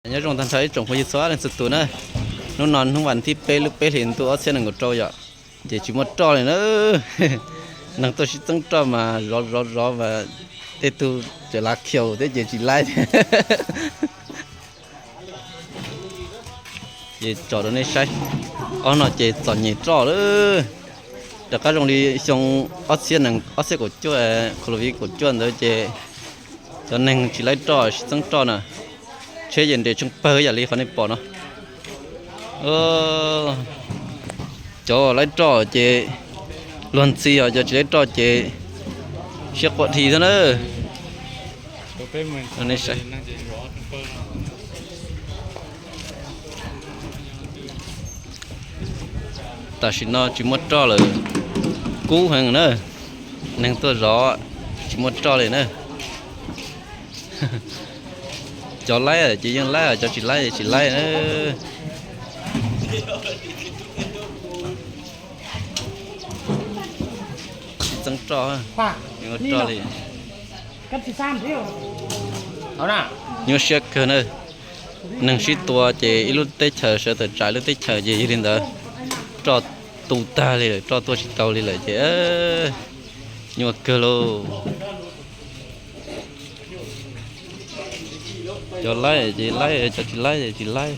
Nyob zoo tag nrho ib tsoom phooj ywg txhua leej txhua tus na. Hnub no hnub vas thib peb lub peb hlis ntuj ob txhiab nees nkaum rau yom, ces tsis muaj roj li na. Neeg tuaj sib txeeb roj mas zov zov zov mas tej tug tseem lav khiaus thiab ces tsis laib thiab. Ces tsom rau nej saib, ob no ces txom nyem roj lawm. Rov qab zoo li xyoo ob txhiab nees, ob txhiab kaum cuaj, covid kaum cuaj ntawd ces cov neeg tsis laib roj sib txeeb roj na. Tsheb ces nres tsheej pawg yam li qhov nej pom no. Cov laib roj ces luag ntxhi os, cov tsis laib roj ces siab quaj dhi xwb na. Nej saib, tam sim no tsis muaj roj lawm, kub heev na. Neeg tuaj zov tsis muaj roj li na. Cov laib ces yeej laib, cov tsis laib ces tsis laib na. Tsis txeeb roj, tsis muaj roj li. Nyuaj siab kawg na. Neeg sib tua ces ib lub teb chaws sawv tawm tsa ib lub teb chaws ces yog li ntawd, roj tu tag li lawm, roj tuaj tsis tau li lawm ces nyuaj kawg lauj. Cov laib ces laib, cov tsis laib ces tsis laib,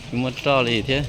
tsis muaj roj li thiab.